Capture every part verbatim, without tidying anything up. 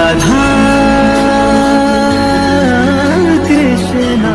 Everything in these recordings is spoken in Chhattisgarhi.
राधा कृष्णा।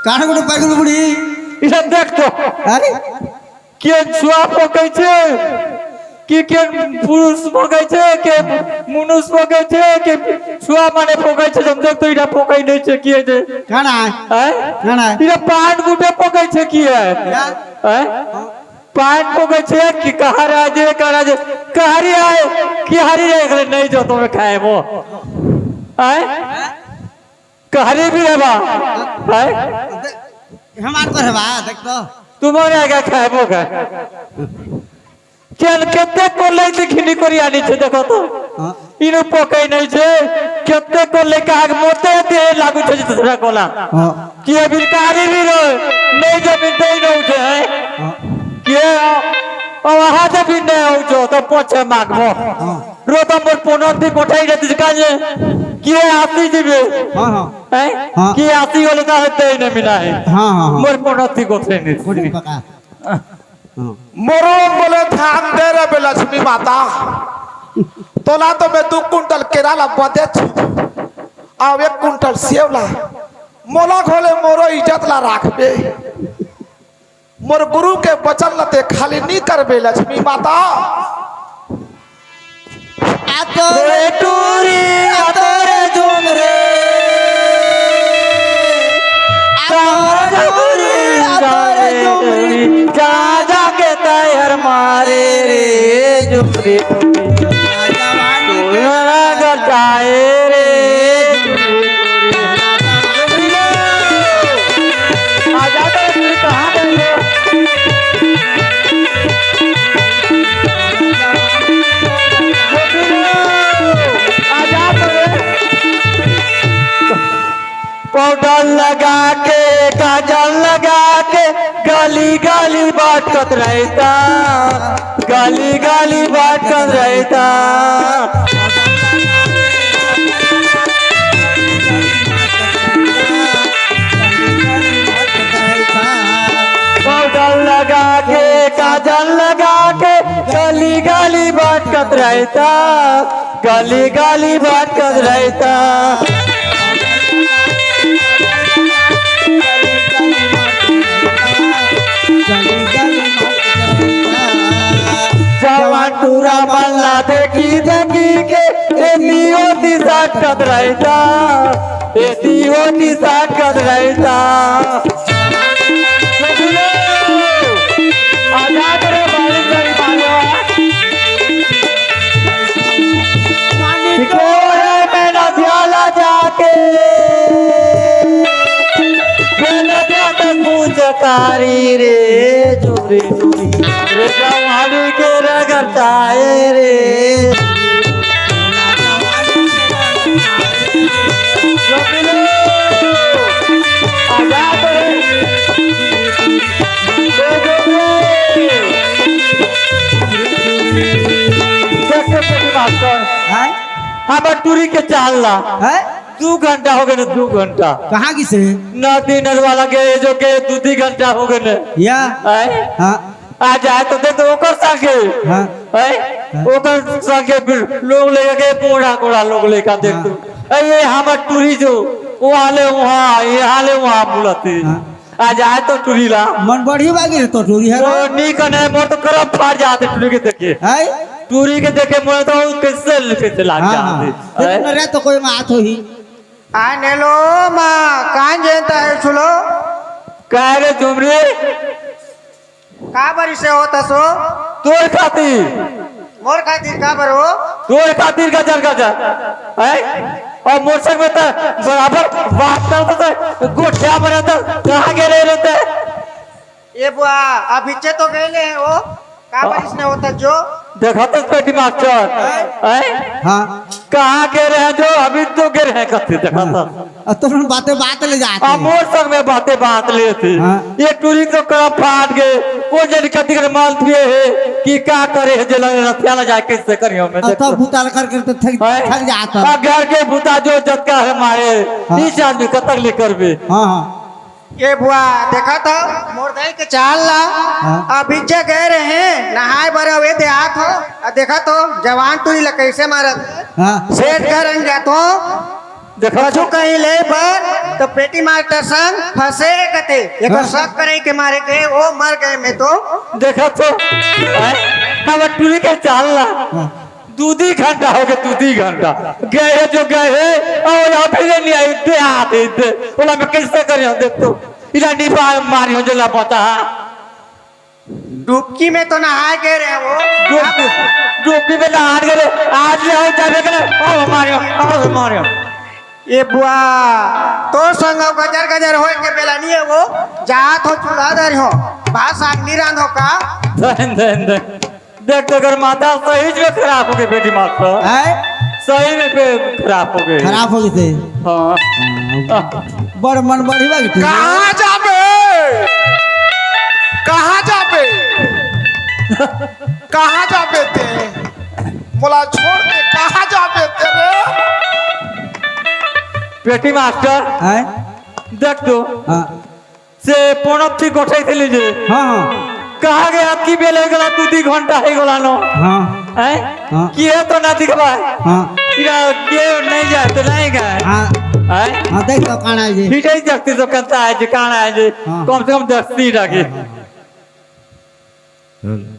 काहे गोटे पागल बुढ़ी? ई सब देख तो। अरे, के छुआ पोकै छै, कि के पुरुष पोकै छै, के मुनुष पोकै छै, के छुआ माने पोकै छै, हम देख तो इटा पोकै नहीं छै, की है जे? काना है? हैं? काना है? इटा पान गुटे पोकै छै, की है? या? हैं? पान पोकै छै, कि कहाँ राजे, कहाँ राजे, कहाँ रे आए, कि हरी रे, एकरे नहीं जो तुम्हें खाए वो। हैं? कहरी भी हेबा, हैं? हमार तो हेबा, देख तो। तुम्हारे आगे खाबो का। चल, केते कोल्लै देखिनी कोरियानी छै, देखो तो। हाँ। इनु पोकै नहीं छै, केते कोल्लै कहाँ के मोते दे लागू छै दूसरा कोला। हाँ। कि अभी कहरी भी रो, नहीं जमीन दे नहीं छै, हैं? हाँ। कि अब वहाँ जमीन नहीं हो जो, तो पोछे मांगबो। हाँ। रो तो मोर पोनर थी कोठाई रहती काजे, कि आसी जीवे। हाँ, हाँ। हैं? हाँ। कि आसी होले का हत्या ही नहीं मिला है। हाँ, हाँ, हाँ। मोर मोनत थी गोठे नहीं। गोठे पका। हाँ। मोरो बोले ध्यान दे रे बे लक्ष्मी माता। तोला तो मैं दू कुंटल केरा ला बदे छु। आव एक कुंटल सेव ला। मोला घोले मोरो इज्जत ला राखबे। मोर गुरु के वचन ल ते खाली नी करबे लक्ष्मी माता। आ तोरे टूरी, आ तोरे झुमरे, आ तोरे टूरी, आ तोरे झुमरे, जा जाके तैहर मारे रे झुमरे। तोरा गटाए रे। आजा तो तू कहाँ गए हो? आजा तो रे। पाउडर लगा के, काजल लगा के, गली गली भटकत रहता, गली गली भटकत रहता। पाउडर लगा के, काजल लगा के, गली गली भटकत रहता। गली गली भटकत रहता। जवान टूरा मन ला देखी देखी के एती ओती सटकत रहता, एती ओती सटकत रहता। आजाद रे बारिश नहीं मानो। कोरे में नदियाला जाके बेनदिया तक पूजकारी रे, जोरे जोरे रे जवानी के रगड़ताए रे। आजाद रे। देख, देख, मास्टर। हैं? हमर टूरी के चाल ला। हैं? दू घंटा हो गए ना, दू घंटा। कहाँ गिसे? नदी नरवाला के जो के दू दी घंटा हो गए ना। या। हैं? हाँ। आ जाए तो दे दो ओकर संगे। हाँ। हैं? हाँ। ओकर संगे फिर लोग लेके बूढ़ा बूढ़ा लोग लेकर देख हाँ। दो। ए, ये हमर टूरी जो, वो हाले वहाँ, ये हाले वहाँ बुलाते। हाँ। आ जाए तो टूरी ला। मन बढ़ी बागी रे तो टूरी है। तो नी कने मोर तो करम फाट जाते टूरी के देखे। है? टूरी के देखे मोर तो कैसे, कैसे लाग हाँ, जाते। हाँ। देख न रे तो कोई मात होही। आ नेलो मा कान जेता है सुलो। का रे झुमरी? का बरिस होत हस ओ? तोर खातिर। मोर खातिर का बर ओ? तोर खातिर गजर गजर। हैं? अउ मोर संग में त बराबर बात करत हस, गोठिया बनत हस, कहाँ गे रहे रहते? ए बुआ, अभिच्चे तो गए ले ओ। का बरिस होत हस जो? देखत हस पेटी मास्टर, हैं? हाँ। कहाँ गे रहे जो? अभी तो गे रहे कथी देखत हस। हाँ। अउ तुरंत बाते बात ले जात हे। मोर संग में बाते बात लेत हे। हाँ। ये टूरी तो करम फाट गे। वो जन कथी कर मालूम हे कि का करे हे, जेला रथिया ला जाए कैसे करियो मैं, अउ देखो। तब भूताल करके तो थक, हैं? थक जात हे। अब घर के भूता जो जतका हे मारे, हाँ। इस आदमी कतक ले करबे। हाँ, हाँ। ए बुआ, देखत हो मोर दाई के चाल ला। हाँ। अभिच्चे गए रहे नहाए बर, अउ ए दे आत हो। अउ देखत हो जवान टूरी ला कैसे मारत। हाँ। सेठ घर अन जात हो। देखत कछु हो। कहीं ले बर तो पेटी मास्टर संग फंसे कथे। एकर हाँ। शक करे के मारे के वो मर गए में तो। देखत हो। हैं? अब टूरी के चाल ला। हाँ। दू दी घंटा हो गए, दू दी घंटा। गए हे जो गए हे, अउ अभी ले नहीं आई, दे आते, दे। बोला, मैं कैसे करें, देख तो। इला निभा मारी हो जला पता। डुबकी में तो नहाए गए रहे वो। डुबकी, डुबकी में नहाए गए रहे। आज ले आओ, जाबे के ले। ओ मारियो, ओ मारियो। ए बुआ, तोर संग अउ गजर गजर होए के बेला नहीं हे वो। जात हो चूल्हा धर हो। भात साग नहीं रांध हो का? धन, धन, धन। देख तो अगर माता सही में खराब हो गई पेटी मास्टर। हैं? सही में पे खराब हो गई। खराब हो गई थे। हाँ। हाँ, बड़ मन बढ़ी बागी तू। कहाँ जाबे? कहाँ जाबे? कहाँ जाबे ते? मोला छोड़ के कहाँ जाबे ते रे? पेटी मास्टर। हैं? देख तो। हाँ। से पोनप थी गोठई थे लीजे। हाँ, हाँ। कहाँ गए आपकी बेले गला, दू दी घंटा हे गला नो। हाँ। हैं? हाँ। किए तो ना दिखबा। हाँ। इरा के नहीं जाए तो नहीं गए। हाँ। हैं? हाँ, देख तो काना हे जी। फिटई जगती तो कहता है जी, काना हे जी। हाँ। कम से कम दस दी रखे। हाँ, हाँ, हाँ।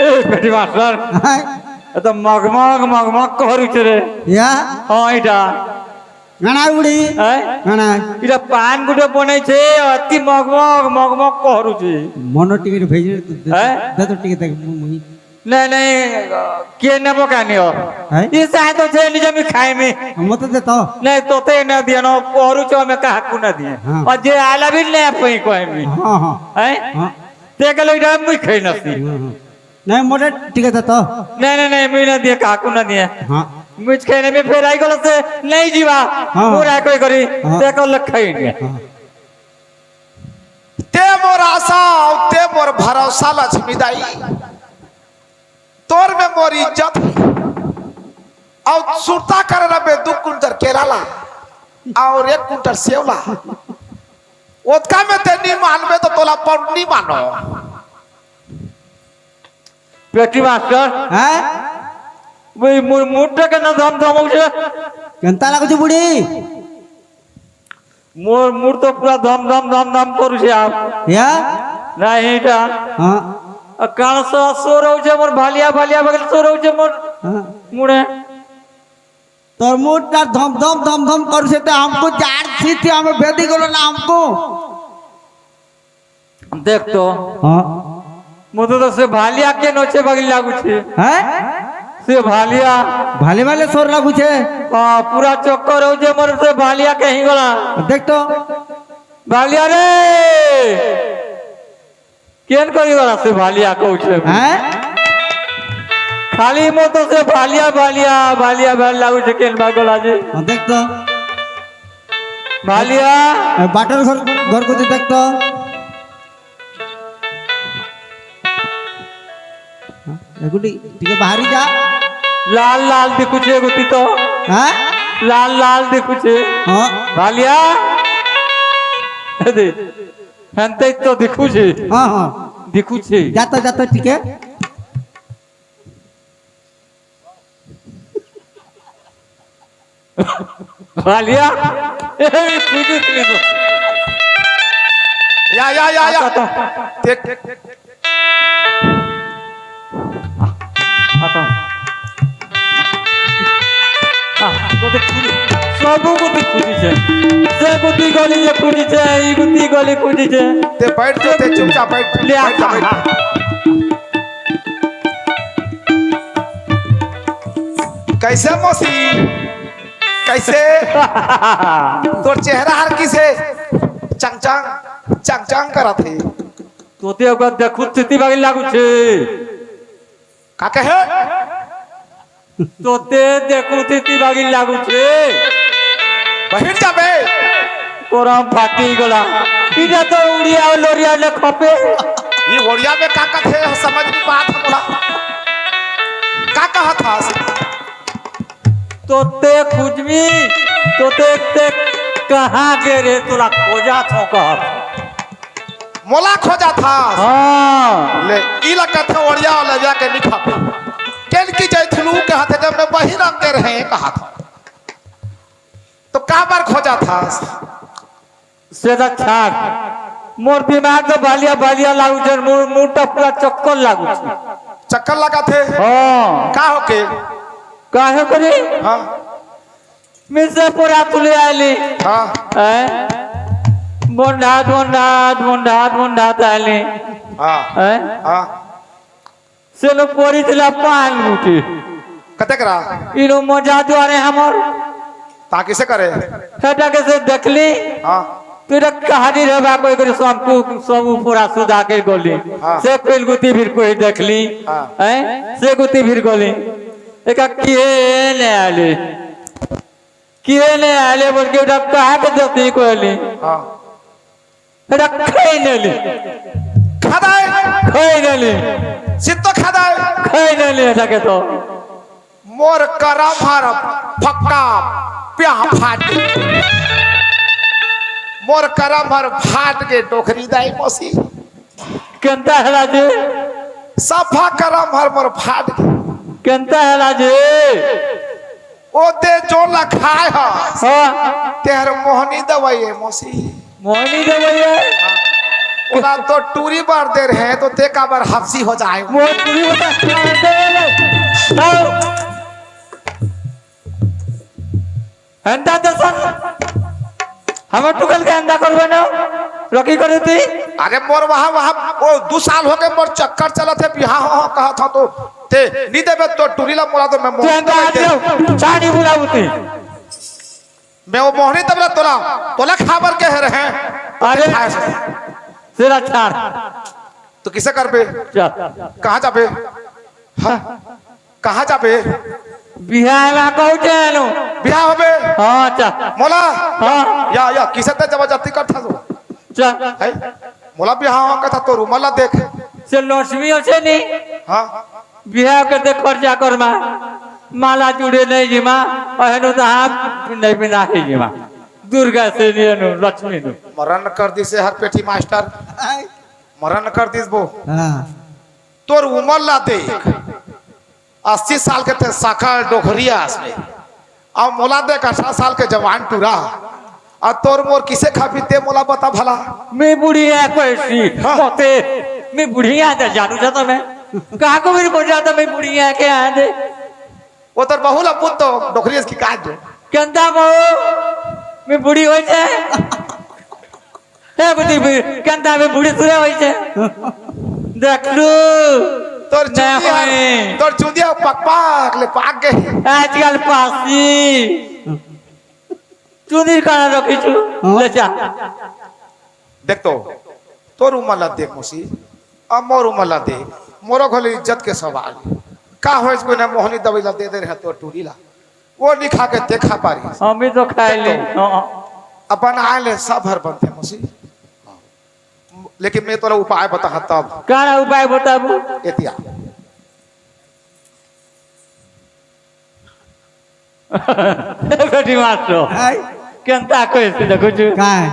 ए, पेटी मास्टर। हाँ। ए तो मगमग, मगमग कहरू छे रे। या? हाँ, इटा। गाना उड़ी। हैं? गाना। इटा पान गुटे बनै छे, अति मगमग, मगमग कहरू छे। मनो टिकट भेज दे, हैं? दे तो टिकट देख, मु-, मुही। नहीं, नहीं, के नेबो का नहीं हो? हैं? ये चाहे तो छे निजे में खाए में। हम तो देता। नहीं, तो ते न दिया ना, कहरू छे में कहा को न दिए। हाँ। और जे आला भी नहीं आप कहीं कोई भी। हाँ, हाँ। हैं? हाँ। ते के लोग इटा मुई खाई नसी। हाँ, हाँ। नहीं, मोटे टिकट दे तो। नहीं, नहीं, नहीं, मुई ना दिए, काकू ना दिए। हाँ। मुझ खेने में फेर आई गलत से, नहीं जीवा। हाँ। पूरा कोई करी, हाँ। देखो लख खाई नहीं। हाँ। ते मोर आशा, ते मोर भरोसा लक्ष्मी दाई। तोर में मोर इज्जत हे। अउ सुरता करे रबे दू कुंटल केला ला, अउ एक कुंटल सेव ला। ओतका में ते नी मानबे तो तोला पर नी मानो। पेटी मास्टर। हैं? वही मोर मुट्ठा के ना धम धम उठे। केंता लागू छे बुढ़ी? मोर मुड़ तो पूरा धम धम धम धम करू छे आप। या? नहीं जा। हाँ। अ, कान सो, सो रहू छे मोर भालिया, भालिया बगल सो रहू छे मोर हाँ। मुड़े। तोर मुट्ठा धम धम धम धम करू छे ते हमको जाड़ थी थी हमें भेदी गलो ना हमको। देख तो। हाँ। मुझे तो से भालिया के नोचे बगल लागू छे। हैं? से भालिया। भाले वाले सोर लागू छे। हाँ, पूरा चक्कर हो जे मोर से भालिया के ही गला। देख तो। भालिया रे, केन करी वाला से भालिया कहू छे? हैं? खाली मोतो से भालिया, भालिया, भालिया, भालिया लागू छे, केन भागल आज? हाँ, देख तो। भालिया। ए, बाटर घर, घर को देख तो। हाँ, ए गुड्डी, टिके बाहरी जा। लाल लाल दिखुछे गुती तो। हाँ? लाल लाल दिखुछे। हाँ। भालिया। दे। हंते तो दिखुछे। हाँ, हाँ। दिखुछे। जाता, जाता, ठीक है। भालिया, ए, भी पूछी थी तो। या, या, या, या। आता, आता। देख। आता। आ, तो देख, पूछी। सबू को देख पूछी छे। से गुती गली जे पूछी छे, ई गुती गली पूछी छे। ते बैठ तो, ते चुपचाप बैठ। ले, बैठ, आ, बैठ। आ। कैसे मौसी? कैसे? तोर चेहरा हर किसे चंगचंग, चंगचंग करत हे। तोते ओकर देखू स्थिति बागी लागू छे। का कहे? तोते देखू स्थिति बागी लागू छे। बहिर जाबे। तोरा फाटी गला। इधर तो उड़िया लोरिया ले खपे। ये ओड़िया में का कथे, समझ नहीं पात मोला। का कहत हस? तोते खुजमी, तोते ते कहाँ गे रे, तोला खोजा थो कहत। मोला खोजा था। हाँ। ले, ई ला कथे ओड़िया वाला जाके नहीं खाबे। केन की जैथलू कहत हे, जब मैं वही रंग के रहे कहा था। तो का बार खोजा था? से रक्षा। मोर दिमाग तो भालिया, भालिया लागू छे, मोर मुंह तो पूरा चक्कर लागू छे। चक्कर लगा थे? हाँ। का होके? काहे करे? हाँ। मिसे पूरा तुले आली। हाँ। हैं? बोंडात, बोंडात, बोंडात, बोंडात आली। हाँ। हैं? हाँ। से लोग पोरी दिला पान बूटी। कतेक रहा? इनो मजा द्वारे हमर। ता किसे करे? हेटा के से देखली। हाँ। तू रे कहानी रे बा कोई करे सब तू सब पूरा सुधा के गोली। हाँ। से पेल गुती फिर कोई देखली। हाँ। हैं? से गुती फिर गोली। एका किए ने आले। किए ने आले बोल के उठा कहा के देखती कोई ली। हाँ। रखे नली। खदाय। खै नली। सित्तो खदाय। खै नली ऐसा के तो। मोर करम हर फक्का प्याह फाट गे। मोर करम हर फाट गे डोकरी दाई मौसी। केंता हला जे? सफा करम हर मोर फाट गे। केंता हला जे? ओ ते जो लखाय ह। हाँ। तेहर मोहनी दवाई है मौसी। मोहनी दे भैया। ओला तो टूरी बर दे रहे तो ते काबर हफ्सी हो जाए। मोहन टूरी बता। आओ। हंदा दसन। हमर टुकल के हंदा करबे ना। रखी करे ती। अरे मोर वहाँ, वहाँ, ओ, दू साल हो गए, मोर चक्कर चलत हे, बिहाव हो, हो, कहत हो तो, ते, नी देबे तो टूरी ला मोला तो मैं तू मोहन हंदा दे आ दे। जाओ, चानी बुलाऊ ती। मैं वो मोहनी तबला तोला, तोला खाबर के है रहे। अरे, खाए से। तेरा चार। तो किसे करबे? चल। कहाँ जाबे? हाँ। कहाँ जाबे? बिहाव ला कहू चलो। बिहाव होबे? हाँ, चल। मोला? हाँ। या, या, किसे ते जबरदस्ती करता तो? चल। है? मोला बिहाव का था तो रुमाल ला देख। से लक्ष्मी हो से नहीं? हाँ। बिहाव के देख खर्चा कर मा, माला जुड़े नहीं जिमा, अहनु तो हाथ नहीं बिना है जिमा। दुर्गा से नहीं नु, लक्ष्मी नु। मरण कर दिसे हर पेटी मास्टर। मरण कर दिस बो। हाँ। तोर उमर ला देख। अस्सी साल के ते सकल डोकरिया आस में। अब मोला देख अठारह साल के जवान टूरा। अब तोर मोर किसे खाबी ते मोला बता भला। मैं बुढ़िया कैसी? हाँ। मोते, मैं बुढ़िया दे जानू जाता मैं। कहाँ को मेरी बोल जाता मैं बुढ़िया के यहाँ दे। वो तोर बहू ला पूछ तो डोकरी इसकी काज जो। केंता बहू, मैं बुढ़ी हो जाए। हे बुढ़ी, बुढ़ी, केंता मैं बुढ़ी सुरे हो जाए। देख लू। तोर मैं चुंदिया, होए। तोर चुंदिया पक पक ले पाक गए। आजकल पासी। चुंदी कहाँ रखी चु? हाँ। ले जा। देख तो, तोर उमर ला देख मौसी, अब मोर उमर ला देख, मोरो घलो इज्जत के सवाल। का होइस कोई ना, मोहनी दवाई ला दे दे रहे तोर टूरी ला, वो नी खा के देखा पारी। हम भी तो खाए ले। देख तो, हाँ। अपन आए ले सब हर बनथे मौसी, लेकिन मैं तोला उपाय बताहा तब। का उपाय बताबू? एतिया। बेटी मास्टर। आय। केंता कइसे देखो छु? काय?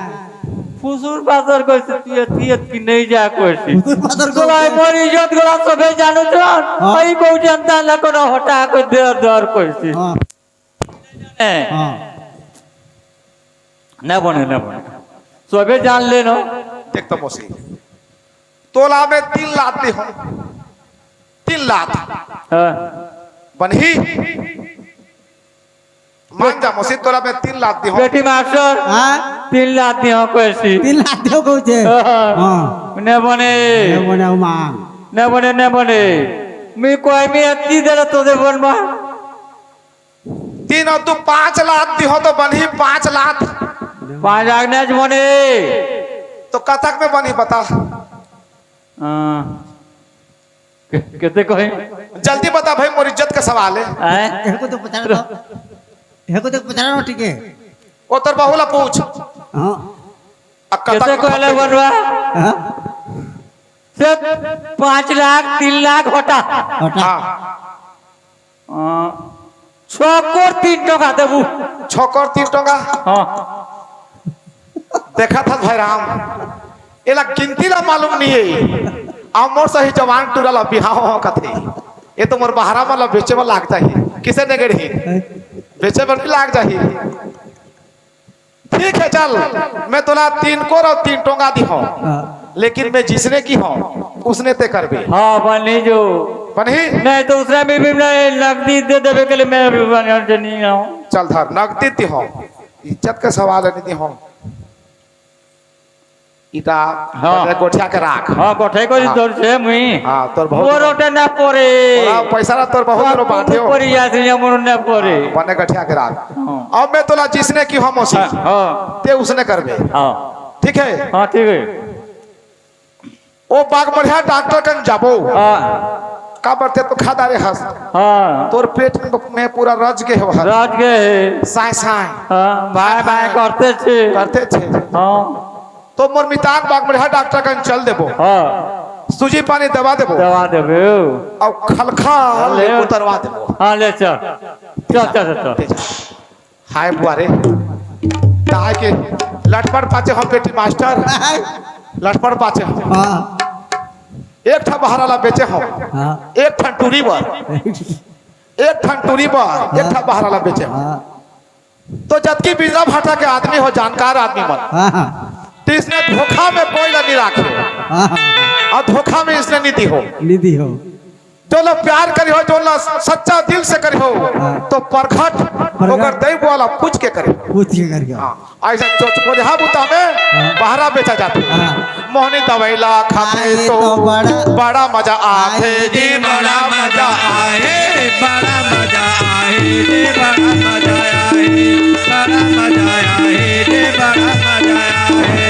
फुसुर फासर कइसे तियत तियत की नहीं जा कइसे। फुसुर फासर तोला कइसे? मोर इज्जत गला सबे जानू छन। हाँ। अई को जनता ला कोनो हटा के दर दर कइसे। हाँ। ए। हाँ। ना बने, ना बने। सबे जान ले न। देख तो मौसी। तोला में तीन लात दिहों। तीन लात। हाँ। बनही? मान जा मौसी, तोला में तीन लात दिहों। बेटी मास्टर, हाँ? तीन लात दिहों कइसे? तीन लात दिहों कइसे? हाँ। हाँ। ने बने। ने बने, मांग। ने बने, ने बने। मी कोई मी अति देला तो दे बन मा। तीन अउ दू पाँच लात दिहों तो बनही पाँच लात। पाँच लात नहीं बने। तो कतक में बनही बता। हाँ। के-, केते कहे? जल्दी बता भाई, मोर इज्जत का सवाल हे। आय? एहू को तो पचारा तो। एहू को तो पचारा न, ठीक हे। ओ तोर बहू ला पूछ। हाँ। अब कतक केते कहे ले बनवा? हाँ? से पाँच लात, तीन लात हटा। हटा। हाँ। हाँ। छकोर तीन टोंगा देबू। छकोर तीन टोंगा? हाँ। देखा था भाई राम, एला गिनती ला मालूम नहीं हे। अब मोर सही जवान टूरा ला बिहाव हो कथे। ये तो मोर बहरा मन ला बेचे बर लाग जाही। किसे नइ कही? बेचे बर नहीं लाग जाही। ठीक हे, चल, मैं तोला तीन कोर अउ तीन टोंगा दिहों, हाँ। लेकिन मैं जिसने किहों, उसने ते करबे। हाँ, बनी जो। बनही? नहीं तो उसने भी, भी नहीं, नकदी दे देबे के लिए मैं भी बना जे नहीं हूँ। चल धर, नकदी दिहों, इज्जत के सवाल हे, नहीं दिहों। इटा हाँ। गोठिया के राख। हाँ, गोठिया को हाँ। तोर से मुई। हाँ, तोर बहुत वो रोटे ना पड़े। पैसा ना तोर बहुत रो बांटे हो। पड़ी जात है, मोर ना पड़े। हाँ, बने गोठिया के राख। हाँ। अब मैं तोला जिसने किहों मौसी, हाँ, हाँ। ते उसने करबे। हाँ। ठीक हे? हाँ, ठीक हे। ओ बागमढ़िया डॉक्टर कन जाबो। हाँ। काबर ते तो खा डारे हस। हाँ। तोर पेट में पूरा रज गे हो हस। रज गे हे। साय साय। हाँ, बाय बाय करते छे। करते छे। हाँ। तो मोर मितान बागमढ़िया डॉक्टर कन चल देबो। हाँ। सूजी पानी दवा देबो। दवा देबो। अउ खलखा ले। ले उतरवा देबो। हाँ, ले चल। चल, चल, चल, चल। ले चल। हाय बुआ रे, ताय के लटपट बाचे हो बेटी मास्टर, लटपट बाचे हो। हाँ। एक ठा बहरा ला बेचे हो, हाँ। एक ठा टूरी बर, एक ठा टूरी बर, एक ठा हाँ। बहरा ला बेचे हो। हाँ। तो जतकी बिजला भाटा के आदमी हो, जानकार आदमी मन, हाँ, हाँ। तो इसने धोखा में कोई ला नहीं राखे। हाँ, हाँ। अउ धोखा में इसने नहीं दिहो। नहीं दिहो। जो लोग प्यार करिहो, जो लोग सच्चा दिल से करिहो, हाँ। तो परखट परखट। ओकर दई वाला पूछ के करिहो। पूछ के करिहो। हाँ, अइसा चोचकोजहा बुता में हाँ। बहरा बेचा जाथे। हाँ। मोहनी दवई ला खाथे आए तो तो बड़ा बड़ा मजा आथे आए जी, जी, बड़ा मजा आए, बड़ा मजा आए जी, बड़ा मजा आए, बड़ा मजा आए जी, बड़ा मजा आए, बड़ा मजा आए।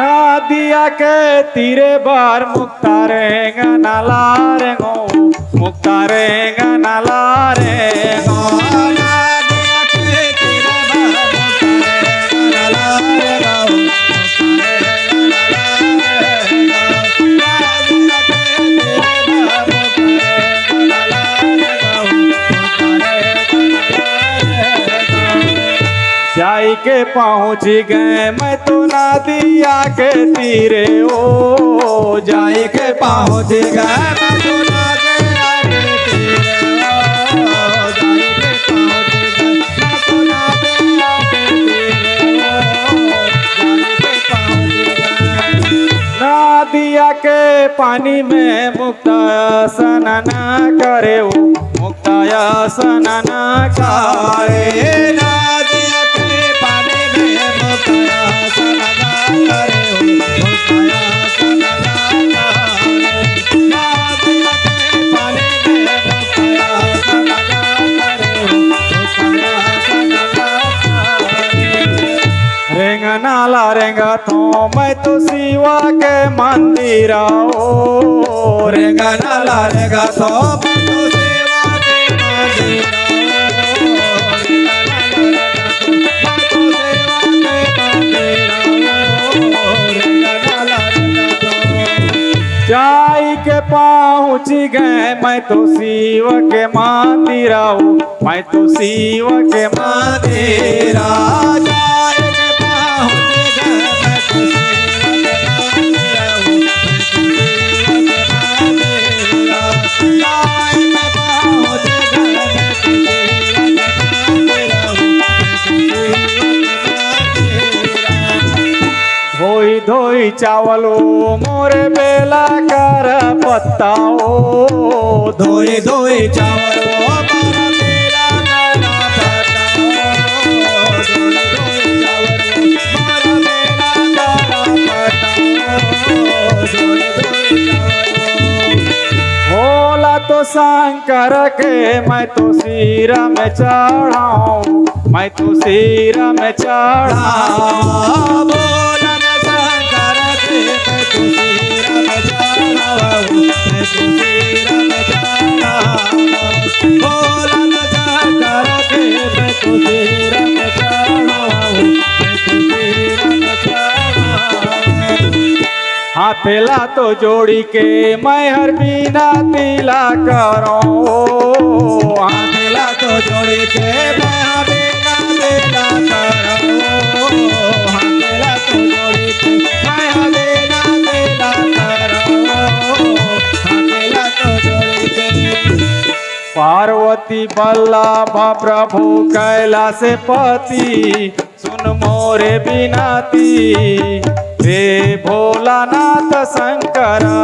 नदिया के तीरे बर मुक्ता रेंगना ला रेंगो, मुक्ता रेंगना ला रेंगो। जाई के पहुँच गए मैं तो नदिया के तीरे ओ, जाई के पहुँच गए मैं तो नदिया के तीरे ओ, जाई के पहुँच गए मैं तो नदिया के तीरे ओ, जाई के पहुँच गए। नदिया के पानी में मुक्ता स्नान करे ओ, मुक्ता स्नान करे। नदिया के पानी में मुक्ता स्नान करे ओ, मुक्ता स्नान करे। नदिया के पानी में मुक्ता स्नान करे ओ, मुक्ता स्नान करे। रेंगना ला रेंगथों मैं तो शिवा के मंदिर ओ, रेंगना ला रेंगथों मैं तो शिवा के मंदिर ओ, रेंगना ला रेंगथों मैं तो शिवा के मंदिर ओ, रेंगना ला रेंगथों। जाई के पहुँच गए मैं तो शिव के मंदिर ओ, मैं तो शिव के मंदिर। जाए के पहुँच गए मैं तो शिव के मंदिर, मैं तो शिव के मंदिर। जाए के पहुँच गए मैं तो शिव के मंदिर, मैं तो शिव के मंदिर। धोई धोई चावल ओ मोरे बेला कर पत्ता ओ, धोई धोई चावल ओ मोरे बेला कर पत्ता ओ, धोई धोई चावल ओ मोरे बेला कर पत्ता ओ, धोई धोई चावल ओ। भोला तो शंकर के मैं तो सिर में चढ़ाऊं, मैं तो सिर में चढ़ाऊं। भोला शंकर के मैं तो सिर में चढ़ाऊं, मैं तो सिर में चढ़ाऊं। भोला शंकर के मैं तो सिर में चढ़ाऊं, मैं तो सिर में चढ़ाऊं। हाथ ला तो जोड़ी के मैं हर बिनती ला करों, हाथ ला तो जोड़ी के मैं हर बिनती ला करों, हाथ ला तो जोड़ी के मैं हर बिनती ला करों, हाथ ला तो जोड़ी के। पार्वती बल्लभ प्रभु कैलाश पति, सुन मोरे बिनती, हे भोलानाथ शंकरा,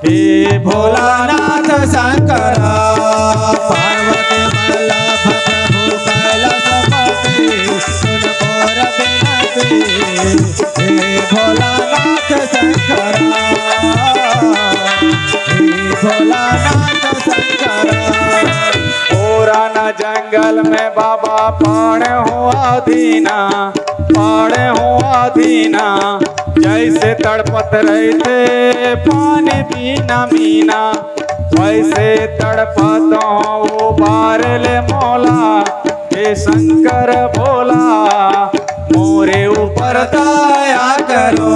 हे भोलानाथ शंकरा। पार्वती बल्लभ प्रभु कैलाशपति, सुन मोर बिनती, हे भोलानाथ शंकरा, हे भोलानाथ शंकरा। पुराना जंगल में बाबा पाड़े हुआ दीना, पाड़े हुआ दीना, जैसे तड़पत रहिथे पानी बिना मीना, वैसे तड़पत हूँ उबार ले मोला, हे शंकर भोला, मोरे ऊपर दया करो।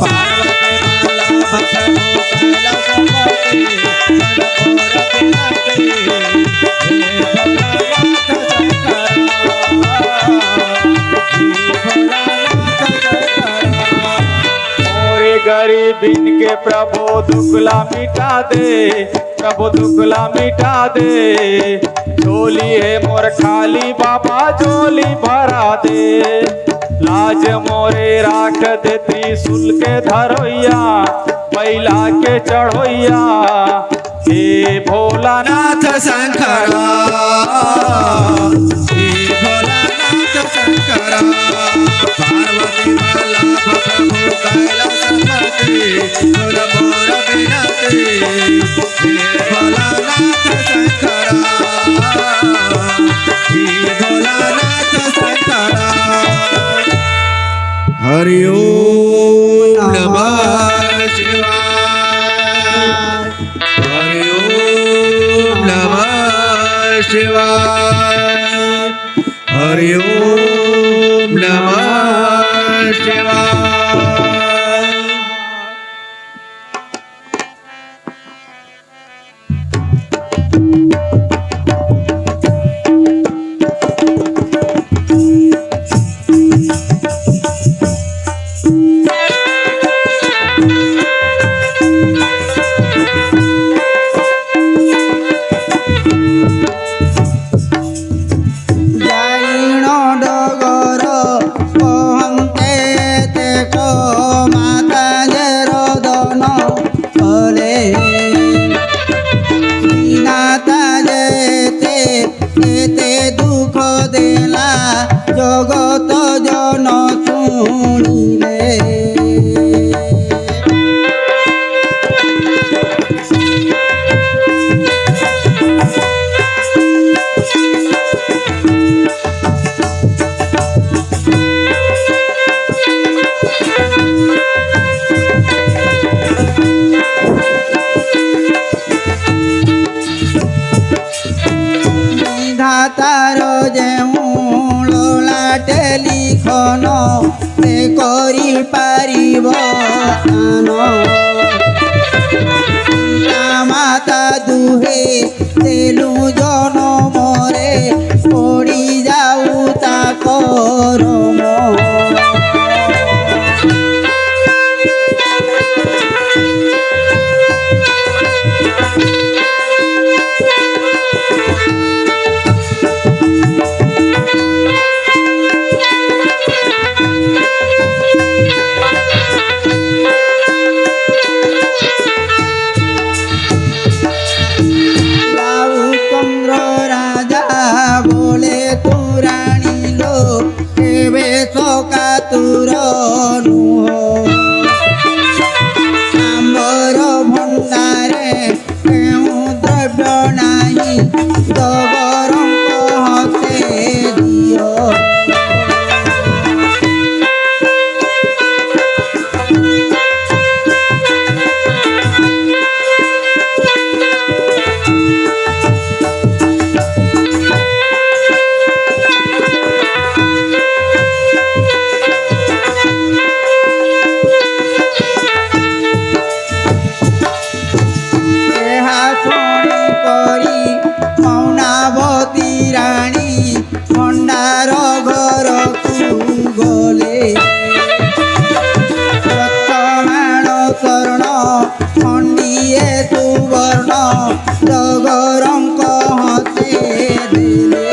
पार्वती माला भक्त कैलाशपति, मोरे गरीबिन के प्रभु दुखला मिटा दे, प्रभु दुखला मिटा दे। झोली हे मोर खाली बाबा झोली भरा दे। लाज मोरे राख दे त्रिशूल के धरोइया, बैला के चढ़ोइया। हे भोलानाथ शंकरा, हे भोलानाथ शंकरा, पार्वती माला प्रभु कैलाशपति, सुन मोर बिनती। हे भोलानाथ शंकरा, हे भोलानाथ शंकरा। शिवाय। हरि ओम नमः शिवाय। जाइण डगर कहन्ते तेक माता जे रोदन कले। माता जेते एते दुख देला जगत जन सुनिले। विधातार जे ललाटे लिखन, ते करि पारिब दान। पिता माता दुहे देलु जनमरे, पड़ी जाऊ ता करम। राऊ चंद्र राजा बोले तू रानी लो, केवे सो कातुर नुहो। आंबर भंडारे केहू द्रव्य नाही, डगरंक हते दियो। ଏହା ଶୁଣି କରି ମୌନାବତୀ ରାଣୀ ଭଣ୍ଡାର ଘରକୁ ଗଲେ। ରକ୍ତମାଣ ସ୍ୱର୍ଣ୍ଣ ଖଣ୍ଡିଏ ସୁବର୍ଣ୍ଣ ଡଗରଙ୍କ ହତେ ଦେଲେ।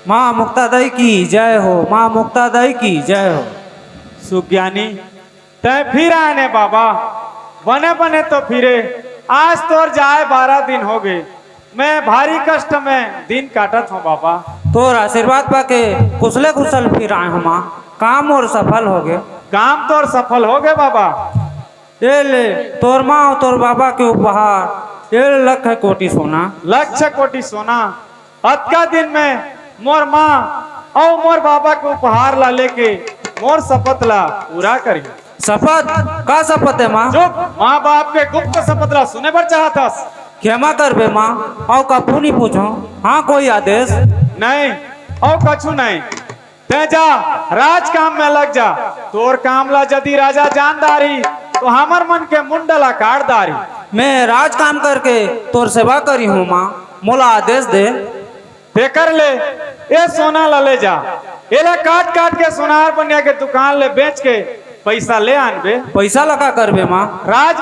माँ मुक्ता दाई की जय हो, माँ मुक्ता दाई की जय हो। सुज्ञानी, तैं फिर आए ने बाबा, बने बने तो फिरे। आज तोर जाए बारह दिन हो गए, मैं भारी कष्ट में दिन काटत हूँ बाबा। तोर आशीर्वाद पाके कुशले कुशल फिर आए हूँ माँ, काम मोर सफल हो गए। काम तोर सफल हो गए बाबा। ये ले तोर माँ और तोर बाबा के उपहार, ये ले लख कोटि सोना। लख कोटि सोना। अतका दिन में मोर माँ अउ मोर बाबा के उपहार ला लेके मोर शपथ ला पूरा करिहूँ। शपथ? का शपथ हे माँ? चुप, माँ बाप के गुप्त शपथ ला सुने बर चाहत हस? क्षमा करबे माँ, अउ कभू नहीं पूछो। हाँ, कोई आदेश? नहीं, अउ कछु नहीं। तैं जा, राज काम में लग जा। तोर काम ला जदि राजा जान डारही, तो हमर मन के मुंड ला काट डारही। मैं राज काम करके तोर सेवा करिहूँ माँ, मोला आदेश दे। तेकर ले, ए सोना ला ले जा, एला काट काट के सोनार बनिया के दुकान ले बेच के पैसा ले आनबे। पैसा ला का करबे माँ? राज